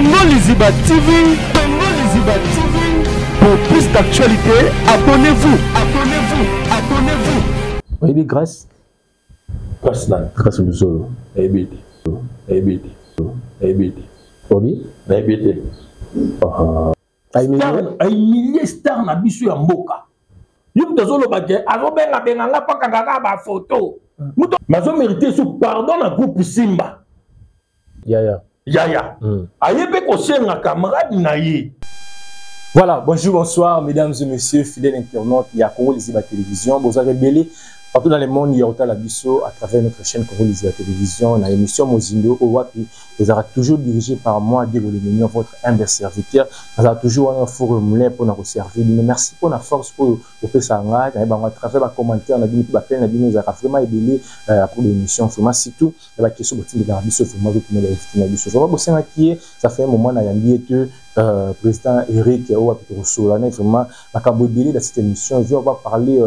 Congo Liziba TV, Congo Liziba TV. Pour plus d'actualités, abonnez-vous, abonnez-vous, abonnez-vous. Oyebi Grâce? Grâce nani? Grâce Luzolo. Nayebi te. Nayebi te. Nayebi te. Obi? Nayebi te. Ahumilie star na biso ya mboka. Ye moto azoloba ke azobengabenga nga mpo akanga kaka bafoto. Moto azomérite su pardon na groupe Simba. Yaya. Yaya. Aye mpe kosenga camarade na ye. Voilà, bonjour, bonsoir, mesdames et messieurs, fidèles internautes, il y a Congo Liziba Télévision, bonsoir Rebelle, partout dans le monde, il y a Otala Bisso, à travers notre chaîne Congo Liziba Télévision, la émission Mozindo, Owapi, elle sera toujours dirigée par moi, Diego Lemignon, votre humble serviteur, elle sera toujours un four moulin pour nous servir. Mais merci pour la force pour vous à travers les commentaires, on a dit, on a vraiment ébélé pour l'émission, vraiment, surtout, la question de la biso vraiment que la biso vraiment bosenga qui ça fait un moment na yambi te président Eric oyo api tokosola na vraiment makambo ebele dans cette émission. On va parler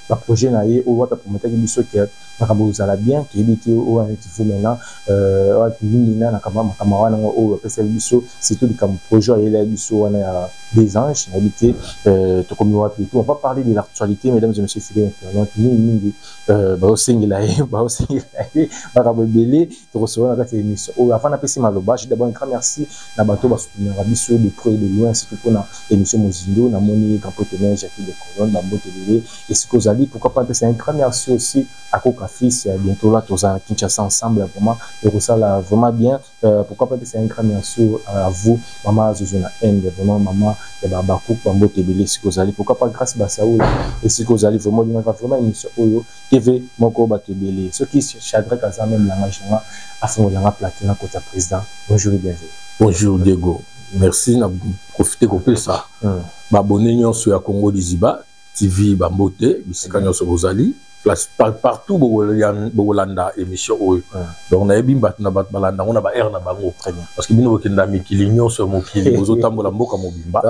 ba projet na ye oyo wapi aprometaki biso ke makambo ozala bien, toyebi te oyo wana kivu maintenant wapi nini na makambo wana oyo apesaki biso, surtout likambo projet ayelaki biso wana ya des anges, nayebi te tokomi wapi. Tout on va parler de l'actualité, mesdames et messieurs fidèles internautes, mingi mingi bazosengela ye, bazosengela ye makambo ebele, tokosola na kati ya émission oyo. Avant napesi maloba, je d'abord un grand merci na bato basoutenaka biso de près et de loin, surtout mpona émission Mozindo. Namoni grand partenaire Jacques de Colonne, bambote ebele esika ozali. Pourquoi pas mpesa un grand merci aussi à Koka Fils, bientôt là toza Kinshasa ensemble, vraiment ekosala vraiment bien. Pourquoi pas mpesa un grand merci à vous, mama Zozo na Inde, vraiment mama ya babakouk, bambote ebele esika ozali. Pourquoi pas Grâce Basaoula esika ozali, vraiment olingaka vraiment émission oyo TV moko bato ebele. Soki Shadrach aza même langage nanga afungolanga plateau na kota. Président, bonjour et bienvenue. Bonjour Diego, merci na profiter kopesa baabonnés nyonso ya Congo Liziba TV bambote bisika nyonso bozali, place partout bokolanda émission oyo. Donc nayebi bato na bato balanda yango na ba aire na bango, parce que bino bokenda mikili nyonso ya mokili, bozotambola mboka mobimba.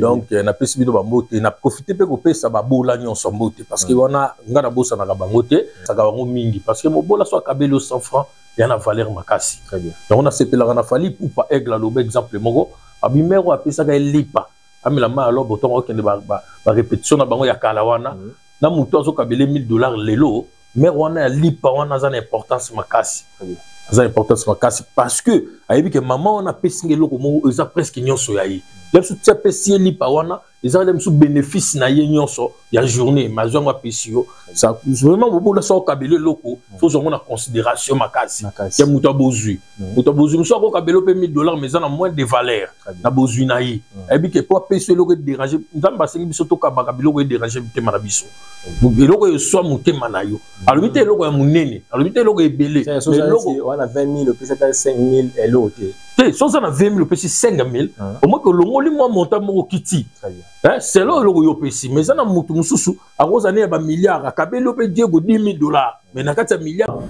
Donc napesi bino bambote, na profite mpe kopesa babola nyonso mbote, parce que wana nga nabosanaka bango te, saka bango mingi, parce que mobola so akabeli yo 100 francs, ya na valeur makasi. Yango nasepelaka na Fally Ipupa, Aigle aloba exemple moko, abimere oyo apesaka ye lipa amela mai, alo botongo okende barépétition na bango ya kala wana na motu azokabele 1000 $ lelo, mare wana ya lipa wana aza na importance makasi, aza na importance makasi, parce que ayebi ke mama wana apesi nga eloko moko eza presque nyonso ya ye. Le mosusu ti apesi ye lipa wana, eza le mosusu bénéfice na ye nyonso ya journée, mais azwi yango apesi yo. Vraiment, bobola so okabela eloko, faut ozwa yango na considération makasi ya moto abozwi. Moto abozwi mosusu akokabela mpe 1000 $, mais eza na moins de valeur na bozwi na ye. Ayebi ke po apesi eloko edérange. Nzambe asengi biso tokabaka biloko edérange mitema na biso, eloko oyo eswa motema na yo. Alobi te eloko ya monene, alobi te eloko ebele. Wana 20 000 opesi ata 5 000, eloko te. Te, so oza na 20 000, opesi 5 000, omoki olongoli mwa montant moko okiti selo eloko oyo opesi. Mais eza na motu mosusu akozala ne ya bamilliard, akabeli yo mpe Diego 10 000 $, mais na kati ya milliard,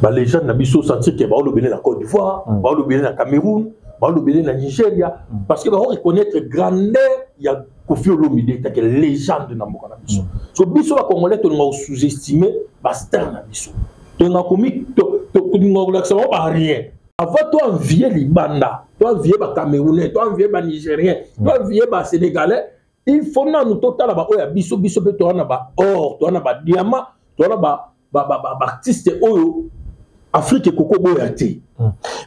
balégende na biso, sentir ke baolobele na Côte d'Ivoire, baolobele na Cameroun, baolobele na Nigeria, parce que bao reconnaître grandeur ya Koffi Olomide take légende na mboka na biso. So biso bacongolais tolinga kosous-estime bastar na biso, tolinga komi tolinga kolakisa bango barien. Avant toenvie libanda, toenvie bacamerounais, toenvie banigérien, toenvie basénégalais, il faut nanu totala baoyo ya biso. Biso mpe toza na baor, toza na badiamant, toza na baartiste oyo Afrique ekoko boya te.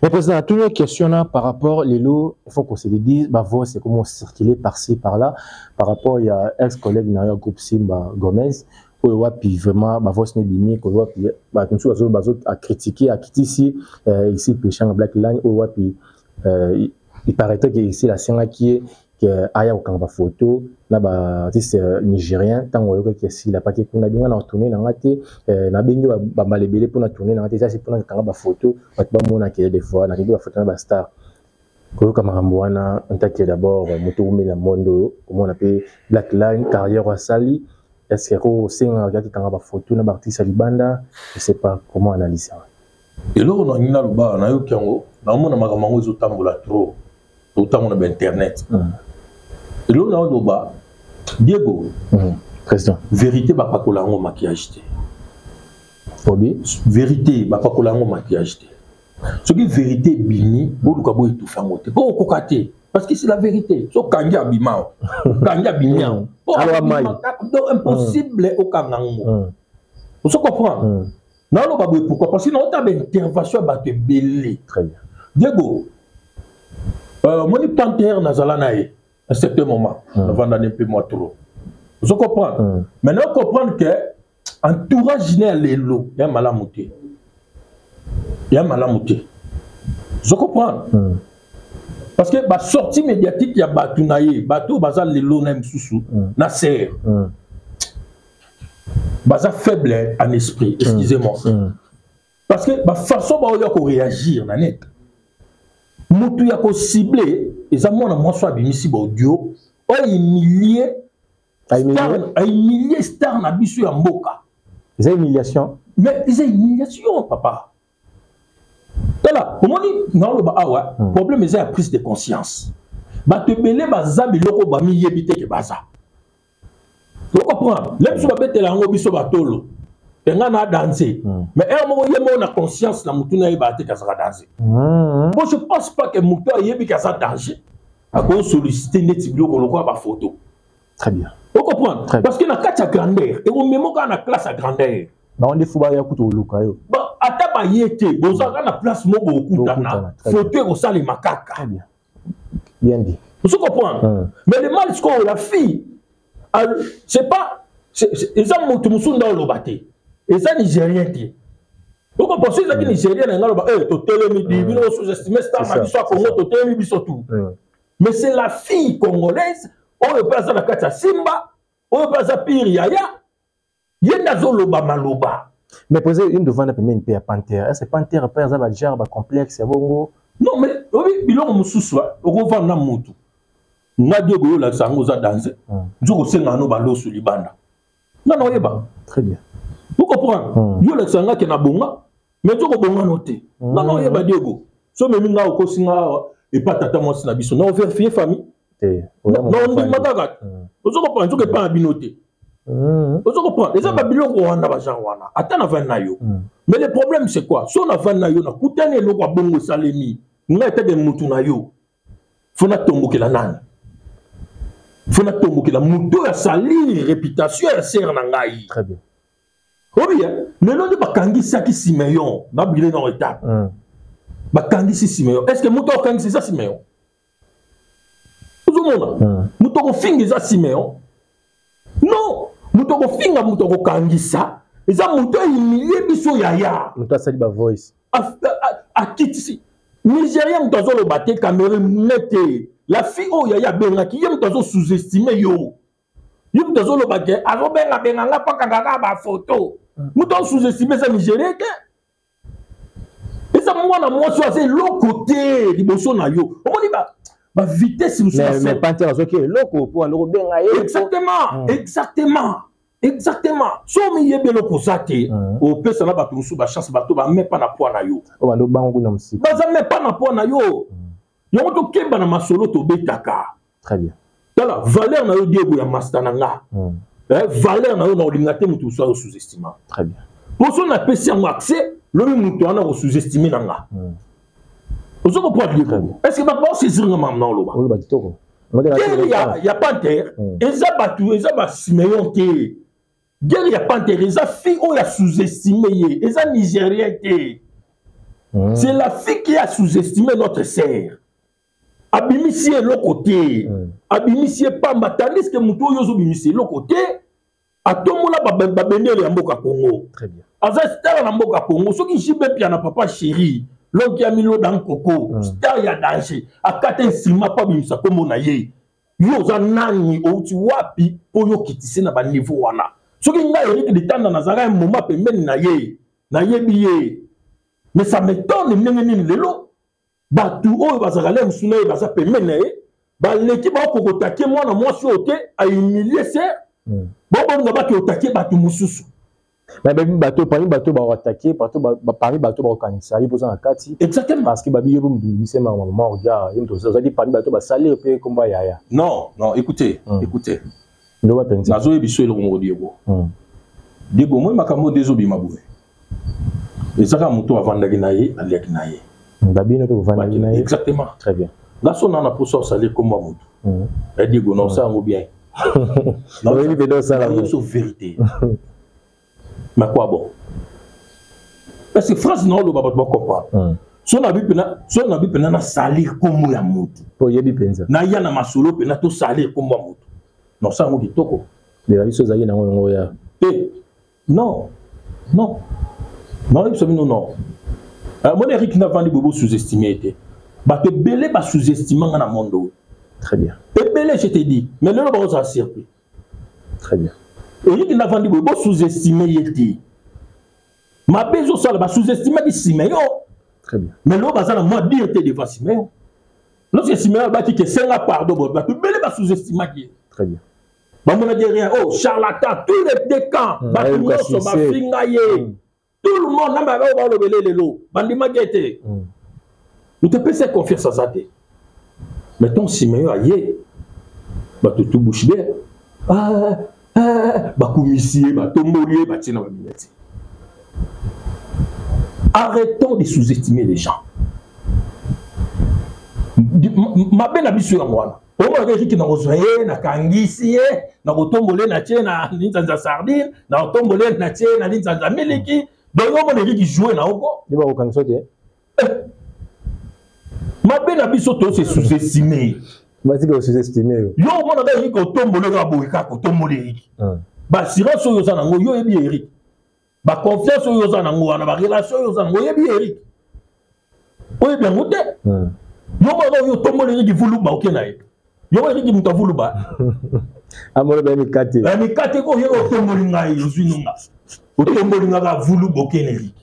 Mais président, une question là par rapport lelo, il faut qu'on se le dise, ba voix c'est comment circuler par-ci par-là par rapport il y a ex-collègue na groupe Simba Gomez oyo wapi vraiment ba voix ne bimi ko wapi ba mosusu bazo bazo a critiquer akitisi ici Peshanga Black Line oyo wapi il paraîtrait que ici la sengaki ye ke aya kokanga bafoto na baartiste nigérien. Ntango oyokaki esila paki kuna binga na tourne nanga te, nabengi bambala ebele mpona tourne nanga te, eza mpona kokanga bafoto bato bamonaka. Des fois nakengi bafoto na bastar. Koyoka makambo wana, ntaki d'abord moto omela monde oyo komona mpe Black Line carrière asali, est ce que kosenga akaki kanga bafoto na baartiste ya libanda? Je sais pas comment analyser. Eloko na ngai naloba, nayoki yango, naomona makambo yango ezotambola trop, totambola na bainternet. Eloko na oloba, Diego, Président. Vérité bapakola yango maquillage te. Obi? Vérité bapakola yango maquillage te. Soki vérité ebimi, boluka boétouffe yango te, mpo okoka te, parce que c'est la vérité. So okangi abima, o okangi abimi yango. Donc impossible okanga yango. Ozo comprendre? Naoloba boye pourquoi? Parce que naota baintervention ya bato ebele. Diego, omoni Pantere, nazala na ye un certain moment, navandani mpe mwa trop. Ozo comprendre? Mais nao comprendre que entourage ne ya lelo ya malamu te, ya malamu te. Ozo comprendre? Parce que basortie médiatique ya bato na ye, bato oyo baza lelo na ye mosusu na sere, baza faible en esprit, excusez-moi, parce que bafaçon baoyo ya koréagir na net, motu ya kocible eza mwana mwasi oyo abimisi baaudio oyo humilie, ahumilie star na biso ya mboka. Eza humiliation. Mais eza humiliation, papa. Tala, omoni, naoloba awa, problème eza ya prise de conscience. Bato ebele baza biloko bamiyebi te ke baza. Ocomprendre? Le biso babetela yango biso batolo te, nga na danse, mais heure moko ye moko na conscience na motu nayeba te kazaka danse. Bon, je pense pas que motu ayebi ke aza danger akosollicite neti biloko lokola bafoto. Très bien. Ocomprendre? Parce que na kati ya grandeur, ekomema kaka na classe ya grandeur. Bango nde fu baya kuta oluka yo. Ata baye te, bozalaka na place moko, bokutana, foto ekosalema kaka. Très bien, bien dit. Ozo comprendre? Mais le mal sikoyo, la fille, c'est pas, eza moto mosusu nde oloba te, eza Nigérien te. Okomprendre? So ezalaki Nigérien na ngai, aloba totelemi di bino sous-estime star na biso ya Congo, totelemi biso tout. Mais c'est la fille congolaise oyo mpe aza na kati ya Simba, oyo mpe aza pire yaya, ye nde azoloba maloba. Mais posez une devant pembeni mpe ya Panthère, est ce que Panthère mpe aza bagenre bacomplexe ya bongo? Non, mais obi biloko mosusu, okovanda na motu nga Diego, oyo olakisa yango oza danse, nzoki osenga no baloso libanda, nga na oyeba. Très bien. Ocomprendre? Yo olakisa nga ke na bonga, mais nzoki obongano te, nga na oyeba. Diego, so memi nga, okosi nga awa epa tata mwasi na biso na ovérifie famille na ondima kaka. Ozo comprendre? Nzoki epa na bino te. Ozo comprendre? Eza babiloko wana, bagenre wana, ata na vandi na yo. Mais le problème, c'est quoi? So na vandi na yo, nakutani eloko ya bongo esalemi, ngai etake mutu na yo, fo natombokela nani? Fo natombokela motu oyo asali réputation ya sere na ngai. Très bien. Obi lelo nde bakangisaki Simeon na bile na étape. Bakangisi Simeon. Est ce que moto akangisi eza Simeon? Ozomona, moto akofinga eza Simeon? Non, moto akofinga, moto akokangisa eza moto ahumilie biso yaya. Moto asali bavoice. Akitisi Nigérien, moto azoloba te, Camerounais te. La fille oyo yaya abengaki ye, moto azo sous-estime yo, ye moto azoloba ke azobengabenga nga mpo kaka bafoto. Moto azo sous-estime eza Nigérien te, eza mwana mwasi oyo aza eloko te liboso na yo. Omoni bavitesse mosusu. Mais Panthère azoki eloko mpo ando kobenga ye. Exactement, exactement, exactement. So omiyebi eloko oza te, opesa na bato mosusu bachance, bato bamepa na poids na yo. Oyo bando bango kuna mosika. Baza mepa na poids na yo. Yango tokemba na masolo tobetaka. Très bien. Tala valeur na yo, Diego ya master na nga, valeur na yo na olinga te moto mosusu ayo sous-estima. Très bien. Poso napesi yango accès, lobi moto wana kosous-estime na nga. Ozo comprendre, Diego? Est ce que bato baosaisir nga makambo na oloba? Oloba kitoko. Guerre ya Panthère eza bato, eza basimeon te. Guerre ya Panthère eza fille oyo a sous-estimé ye, eza Nigérien te. C'est la fille qui a sous-estimé notre sœur, abimisi ye eloko te, abimisi ye pamba, tandis que motu oyo ozobimisa eloko te atombola babendele ya mboka Congo, aza star na mboka Congo. Soki JB Mpiana, papa chéri, lonki ya miloda nkoko, star ya danger, akata instrument mpo abimisa nkombo na ye, yo oza nani? Outi wapi mpo yo okitise na baniveau wana? Soki ngai Erik Ditanda nazalaka moma pembeni na ye, nayebi ye, mais ça m'étonne ndenge nini lelo bato oyo bazalaka le mosu na ye, baza pembeni na ye, baleki baokoka otake mwana mwasi oyo te ahumilie se baobolinga bake otake bato mosusu. Mais babi bato, parmi bato bakoatake, parmi bato bakokanisa ye mpoza na kati. Exactement. Parce que babi yo mpe moto bibise mama regard ye moto ozalaki parmi bato basali mpe komba yaya. Non, non, écoutez, écoutez. Ndoba mpenza. Nazoyebi so eloko moko, Diego. Diego, moi makambo nde ezobima boye, ezaka moto avandaki na ye, aliaki na ye. Babino mpe bovandaki na ye. Exactement. Très bien. Nga so na na posa osali kombo ya motu. Ya Diego na osala yango bien. Oyebi mpe osala yango. So vérité. Mais quoi bon? Parce que phrase na oloba bato bacomprendre. So na bi pena, so na bi pena na salir kombo ya motu. Oyebi mpenza. Na ya na masolo pena to salir kombo ya motu. Na osala yango kitoko. Mais biso ozalaki nango yango ya. Te. Non. Non. Non, biso bino non. Mon Eric navandi bobo sous-estimé te. Bato ebele ba sous-estimé nga na monde oyo. Très bien. Ebele je te dis, mais lelo bakozala surpris. Très bien. Eric navandi boye bo sous-estimé ye te. Mabe ezosala ba sous-estimaki Simeon. Très bien. Mais lelo baza na mwa dire te devant Simeon. Lorsque Simeon alobaki ke senga pardon, bato ebele ba sous-estimaki ye. Très bien. Bamonaki rien, oh charlatan, tous les deux camps, bato nyonso bafinga ye. Tout le monde na baoyo balobele lelo bandimaki ete moto epesi confiance aza te. Mais ton Simeon aye, bato tu bouche bée, bakumisi ye, batomboli ye, batie na baminati. Arrêtons de sous-estimer les gens. Mabe na biso yango wana. Omonaka Eriki na kozwa ye, nakangisi ye, na kotombola ye na tie na linzanza sardine, na kotombola ye na tie na linzanza miliki. Donc omona Eriki joue na oko. Ye bakokangisa te. Mabe na biso to se sous-estimer. Batika ko sous-estimer yo. Yo omonaka Eriki otombola kaka boye kaka otombola Eriki. Ba assurance oyo oza nango yo oyebi Eriki. Ba confiance oyo oza nango wana, ba relation oyo oza nango oyebi Eriki. Oyebi yango te. Yo moko oyo otomboli Eriki vuluba oke na ye. Yo Eriki moto avuluba. Amolo ba mikate. Ba mikate ko yo otomboli ngai ozwi nonga. Otomboli ngai ka vuluba oke na Eriki.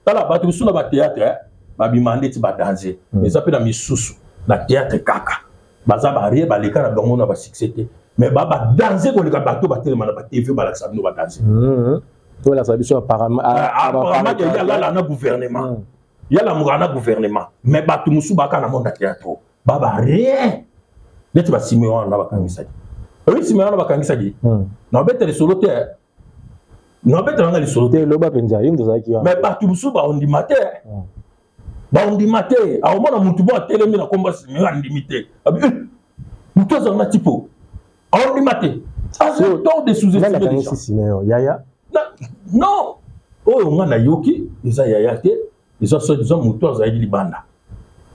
Tala bato misusu na ba théâtre babima ndeti ba danger. Mais eza pe na misusu na théâtre kaka. Baza ba rien baleka na bango na ba succès te. Mais ba ba danger koleka bato batelema na ba TV balakisa bino ba danger. Tolakisa biso apparemment apparemment ke ya lala na gouvernement. Ya lamuka na gouvernement. Mais bato mosusu baka na monde ya théâtre. Ba ba rien. Neti ba Simeon wana bakangisaki. Oyebi Simeon wana bakangisaki? Na obeta lisolo te. Na obeta nanga lisolo te. Loba mpenza, ye moto azalaki wana. Mais bato mosusu baondima te. Baondima te. Akomona motu bo atelemi na komba Simeon andimi te. Abi, motu azalaka na tipo. Aondima te. Arrêtons de sous-estimer les gens. Simeon, yaya? Non. Oyo nga nayoki eza yaya te. Eza soi-disant motu azalaki libanda.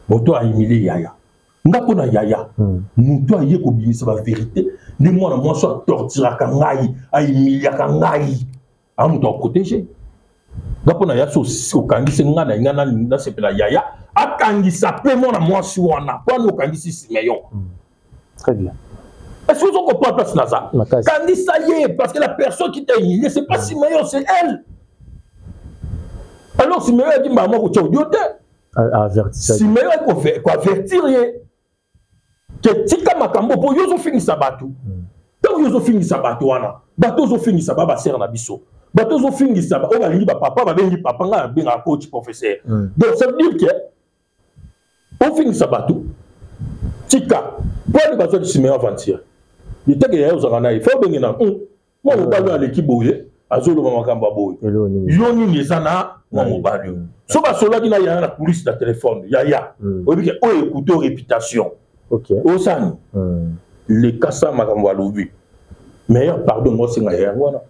Motu ahumilie yaya. Nga mpo na yaya, motu aye kobimisa ba vérité nde mwana mwasi atorturaka ngai, ahumiliaka ngai. A moto aprotéger. Nga mpo na yaya so okangisi nga na nga nasepela yaya, akangisa pe mwana mwasi wana. Po wana okangisi Simeon. Très bien. Est-ce que vous comprenez place Naza? Kangisa ye, parce que la personne qui t'a humilié, c'est pas Simeon, c'est elle. Alors Simeon a dit, maman, tu as te. Simeon a avertir ye. Que tika makambo po yozo fingisa bato. Tant yozo fingisa bato wana, bato zo fingisa ba ba sœur na biso. Bato zo fingisa ba o balingi ba papa, ba bengi papa nga benga coach professeur. Donc ça veut dire que o fingisa bato tika po ni bazo Simeon aventure. Liteke ya ozaka na ye, faut bengi na mwa mobali oyo aleki boye azoloba makambo ya boye. Yo nini eza na mwa mobali oyo. So basolaki na yaya na coulisse na téléphone, yaya. Oyebi ke oyo écoute réputation. Osani. Le kasa makambo alobi. Meilleur pardon ngo senga yaya wana.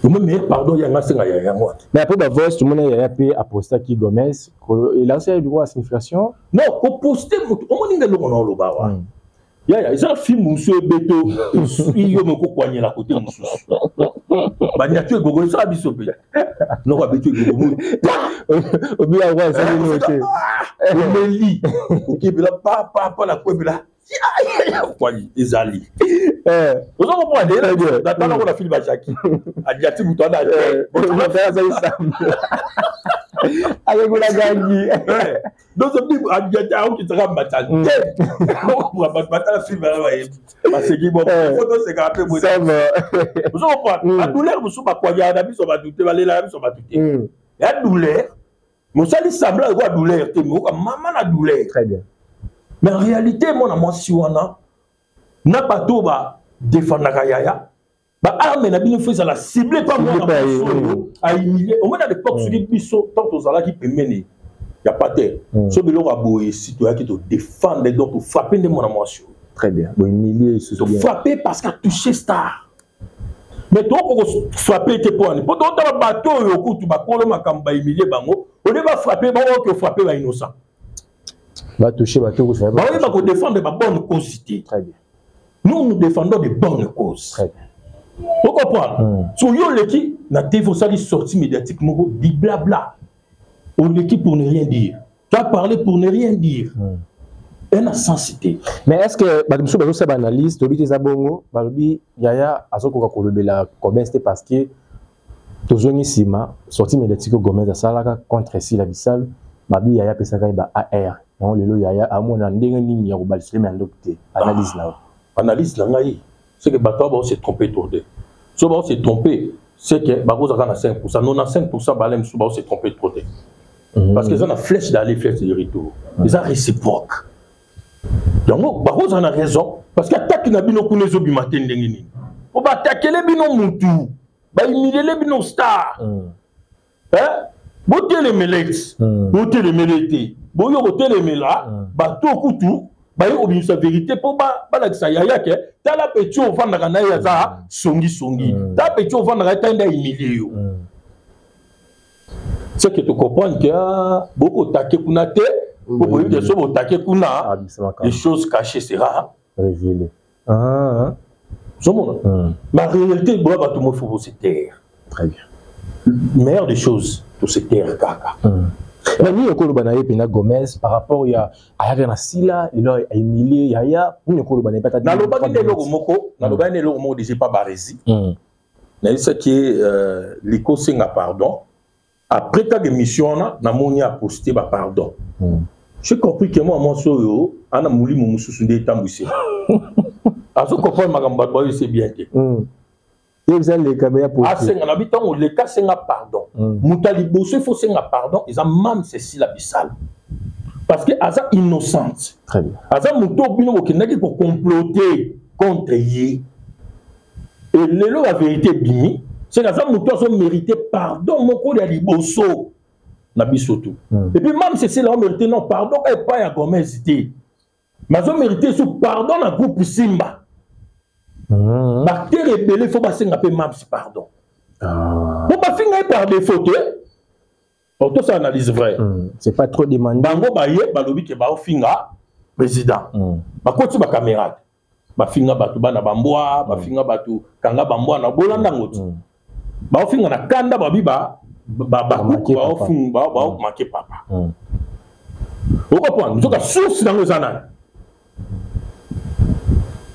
Omo meilleur pardon ya nga senga yaya wana. Mais après ba voice tout monde yaya pe apostaki Gomez, il a aussi du droit à signification. Non, ko poster moto, omoni nga eloko na oloba wa. Yaya, eza film mosusu ebeto esui yo moko kwanyela kote mosusu. Banyatu egogo esala biso mpe. Noko abeto egogo mo. Obi ya kwa esali nini te. Omeli. Okebela pa pa pa na kwebela. Kwani ezali. Ozo comprendre? Na tala ko na film ya Jackie. Adiati moto ana. Azali sambo. Ayekola gangi. Donc ça veut dire adiati aokitaka mbata te. Bato batala film wana bayebi. Baseki bon. Faut toseka mpe boye. Ozo comprendre? Ba douleur mosusu bakwanyaka na biso bato te, balelaka biso bato te. Ya douleur. Mosali semblant ekoya douleur te, mais oyoka mama na douleur. Très bien. Mais en réalité, mwana mwasi wana, na bato ba défendaka yaya, ba arme na bino faut ezala ciblé pa mwana mwasi oyo a humilié. Au moins à l'époque, soki biso, tant tozalaki pembeni, Ya pater. So biloko ya boye si toyaki todefendre, donc tofrappe nde mwana mwasi oyo. Très bien. Bohumilie lisusu bien. Tofrappe parce qu'atouche star. Mais tokoko kofrappe te mpo wani, mpo totala bato oyo kutu bakolo makambo bahumilie bango, olie bafrappe bango, oke ofrappe bainnocent. Batouche bato. Baoyeba kodefendre babonne cause te. Très bien. Nous, nous défendons de bonnes causes. Très bien. Vous comprenez? So yo leki na TV, osali sortie médiatique moko di blabla. Oleki pour ne rien dire. Tu as parlé pour ne rien dire. Ena sensité. Mais est ce que bato mosusu bazosala baanalyse, toyebi te, eza bongo, balobi yaya azokoka kolobela Gomez te parce que tozongi nsima, sortie médiatique oyo Gomez asalaka contre Sila Bisalu, babi yaya apesaka ye ba ar yango, lelo yaya amona ndenge nini ya kobalisela ya ndoki te. Analyse na yo? Analyse na ngai, c'est que bato bao se tromper trop te. So bao se tromper, c'est que bakozaka na 5, 95 bale mosusu bao se tromper trop te. Parce que eza na flèche d'aller, flèche de retour, eza réciproque. Yango bakozala na raison, parce que atake na bino kuna ezobima te. Ndenge nini po batakele bino mutu, bahumiliele bino star? Botelemela eti, botelemela te, boyo kotelemela bato kutu baye kobimisa vérité mpo balakisa yaya ke tala petit ovandaka na ye aza songisongi, tala petit ovandaka ye, tala nde ahumilie yo. C'est que tocomprendre ke bokotake kuna te, po boyebi ke so botake kuna, les choses cachées sera révélé. Ah, ozomona ma réalité boya bato mo, faut se taire. Très bien. Meilleure des choses, to se taire kaka. Mais nini okoloba na ye mpena Gomez par rapport ya ayaka na Sila, lelo ahumilie yaya, nini okoloba na ye? Nalobaki nde eloko moko, nalobaki nde eloko moko déjà pa Baresi. Nayebisaki likosenga pardon. Après kaka émission wana, namoni aposte bapardon. J'ai compris que mwa mwasi oyo ana molimo mosusu nde etambwisi, azocomprendre makambo bato bayoyese bien te. Asenga na bi ntango leka asenga pardon. Moto ya liboso ifo senga pardon eza Mame Cécile Bisala, parce que aza innocente, aza moto oyo bino bokendaki kocomploter contre ye. E lelo la vérité ebimi, c'est aza moto azomérite pardon moko ya liboso na biso tu. Et puis Mame Cécile azomérite non pardon ka epai ya Gomez te, mais azomérite su pardon na groupe Simba. Baacteur ebele fo basenga mpe Mams pardon po bafinga ye par défaut te. Tosala analyse vraie. C'est pas trop demandé. Bango baye balobi ke baofinga président, bakoti bacamarade, bafinga bato bana bambwa, bafinga bato kanga bambwa na bolanda ngo ti baofinga na kanda, babi bakuku baomake papa. Okocomprendre, nzoka source nango eza nani?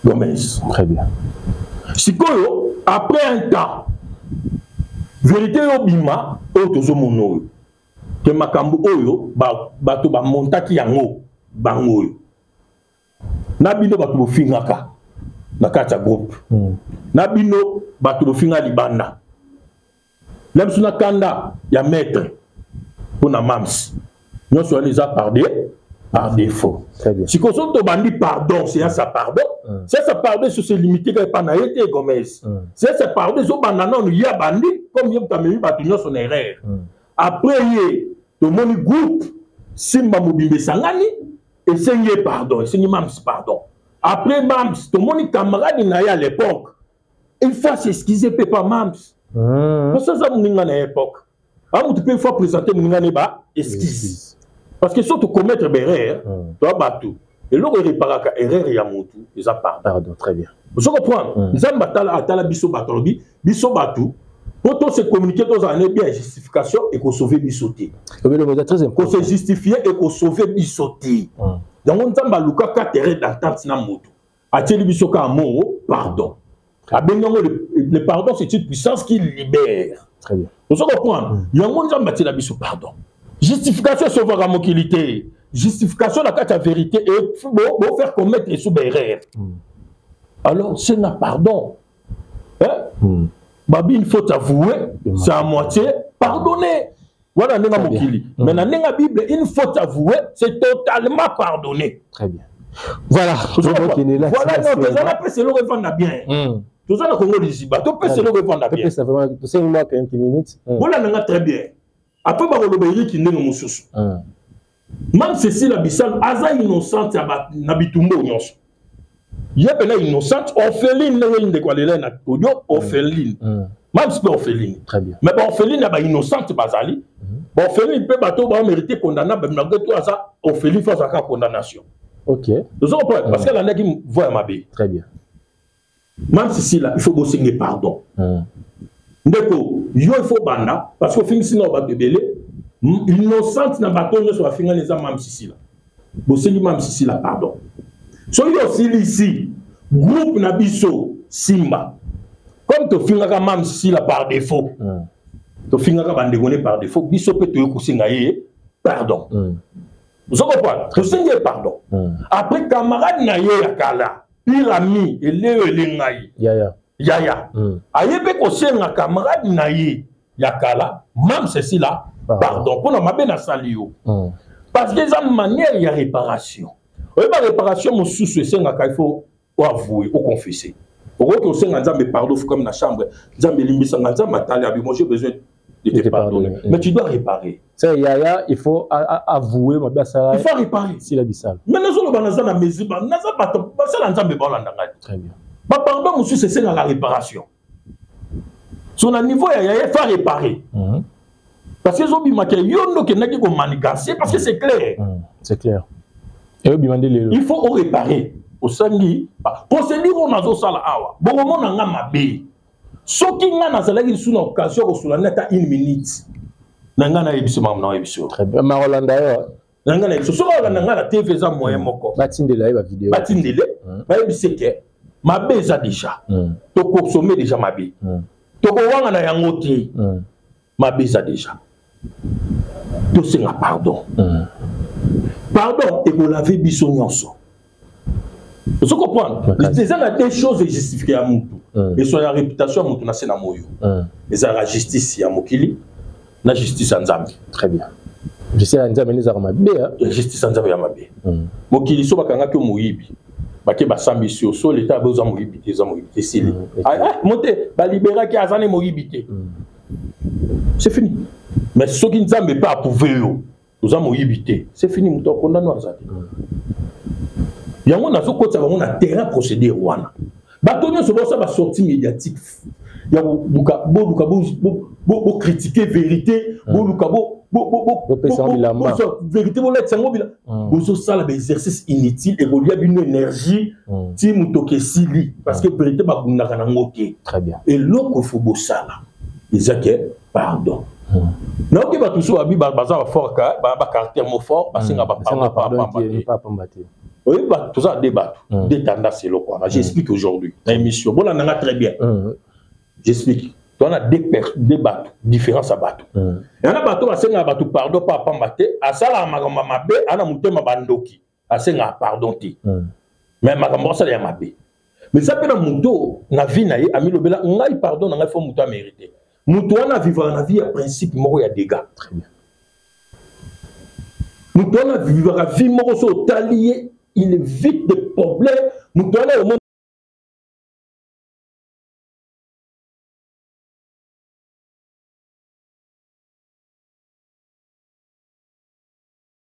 Gomez. Très bien. Sikoyo après un temps, vérité oyo bima, oyo tozomona oyo ke makambo oyo bato bamontaki yango, bango oyo na bino bato bofingaka na kati ya groupe, na bino bato bofinga libanda, na biso na kanda ya maître mpo na Mams, nyonso wana eza par défaut. Sikoyo soki tobandi pardon, séance ya pardon, séance ya pardon eso se limite kaka epa na ye te. Gomez, séance ya pardon ezobanda nano ye abandi, comme ye moto amemi bato nyonso na erreur. Après ye, tomoni groupe Simba mobimba esangani, esengi ye pardon, esengi Mams pardon. Après Mams, tomoni camarade na ye à l'époque, il faut s'excuser mpe pa Mams, parce que aza moninga na époque. Amutu mpe il faut présenter moninga ne ba excuse, parce que so tocommettre baerreur, toa bato, eloko ereparaka erreur ya motu eza pardon. Pardon, très bien. Ozo comprendre? Nzambe atala, atala biso bato, alobi biso bato po tose communiquer, tozala ne bien. Justification ekosauve biso te. Kose justifier ekosauve biso te. Yango Nzambe alukaka terrain d'entente na moto, atieli biso kaka mot pardon, abengi yango le pardon, c'est une puissance qui libère. Très bien. Ozo comprendre? Yango Nzambe atiela biso pardon. Justification esauvaka mokili te. Justification na kati ya vérité bo faire commettre esu baerreur. Alors senga pardon, hein? Babi, il faut avouer, c'est à moitié pardonné. Wana ndenge mokili, mais na ndenge Bible, une faute avouée, c'est totalement pardonné. Très bien. Voilà. Voilà, non, toza na pesa eloko efanda bien. Toza na Kongo Liziba, topesa eloko efanda bien. Bolanda nga très bien. Après bakoloba Eriki ndenge mosusu. Mame Cécile Bisalu aza innocente na bitumba oyo nyonso. Ye mpena innocente, orpheline, ndenge ndeko alela na audio, orpheline. Mams mpe orpheline. Mais baorpheline ya bainnocente bazali. Baorpheline mpe bato bamérite condamnable, malgré tout aza orpheline, fo azalaka condamnation. Ozo comprendre? Parce que alandaki voie ya mabe. Très bien. Mame Cécile, il faut bosenge pardon. Ndeko yo, il faut banda, parce que ofingisi na bato ebele. Innocente na bato nyonso bafingani eza Mame Cécile. Bosengi Mame Cécile pardon. Soki osilisi groupe na biso Simba, comme tofingaka Mame Cécile par défaut, tofingaka bandeko ne par défaut, biso mpe toyei kosenga ye pardon. Ozo comprendre? Tosengi ye pardon. Après, camarade na ye ya kala, pire ami, eleyo ele ngai. Yaya. Yaya. Aye mpe kosenga camarade na ye ya kala, Mame Cécile, pardon mpona mabe nasali yo. Parce que eza manière ya réparation. Oyeba, réparation mosusu esengaka il faut oavouer, oconfesser. Okoki osenga Nzambe pardon, fukami na chambre: "Nzambe, elimbisanga." Nzambe atali, abi: "Moi, j'ai besoin de te pardonner." Mais tu dois réparer. C'est yaya, il faut avouer mabe asala. Il faut réparer. Sila Bisala. Mais nazoloba, naza na mesure, naza bato basala Nzambe, baolanda ngai. Très bien. Bapardon mosusu esengaka réparation. So na niveau ya yaya, faut réparer. Parce que ezobimaka yo nde okendaki komanigancer, parce que c'est clair. C'est clair, eyobima nde lelo. Il faut oréparer. Osangi procédure oyo nazosala awa, bokomona nga mabe soki nga nazalaki lisusu na occasion ya kosola nde ata une minute na ngai, nayebi makambo na oyebi so. Très bien, makolanda yo. Na ngai nayebi so, soki olanda ngai na TV, eza moyen moko. Batindela ye bavideo. Batindele, bayebisi ke mabe eza déjà, tokosome déjà mabe, tokowanga na yango te. Mabe eza déjà, tosenga pardon. Pardon ekolave biso nyonso. Ozo comprendre? Eza na deux choses ejustifie ya mutu, eso ya réputation ya mutu na se na moyo. Ezalaka justice ya mokili na justice ya Nzambe. Très bien, justice ya Nzambe nde ezalaka mabe. Justice ya Nzambe ya mabe. Mokili, so bakangaki yo moyibi, bake basambisi yo, so leta abe oza moyibi te, eza moyibi te, esili mo te, baliberaki, aza ne moyibi te, c'est fini. Mais soki Nzambe mpe approuve yo oza moyibi te, c'est fini, moto akondano aza te. Yango nazokotisa bango na terrain procédure wana. Bato nyonso bosala basortie médiatique ya koluka, boluka bocritiquer vérité, boluka vérité, bolatisa yango bila, bozosala baexercice inutile, ekolia bino énergie ti motoki esili, parce que vérité babundaka nango te. Eloko fo bosala eza ke pardon. Nayoki bato mosusu babi baza bafort, bacaractère mo fort, basenga bapardon te. Oyebi, bato toza de bato de tendance. Eloko wana, j'explique aujourd'hui na émission, bolandanga très bien, j'explique. Toza na de bato, différence ya bato. Yana bato basengaka bato pardon mpo apamba te, asalaka makambo ya mabe, ana motema bandoki, asengaka pardon te, mais makambo asala ya mabe. Mais eza mpe na moto na vie na ye amilobela: "Ngai, pardon na ngai, fo moto amérite." Moto wana avivaka na vie ya principe moko ya dégâts. Moto wana avivaka vie moko, so otali ye, il évite des problèmes. Moto wana omona.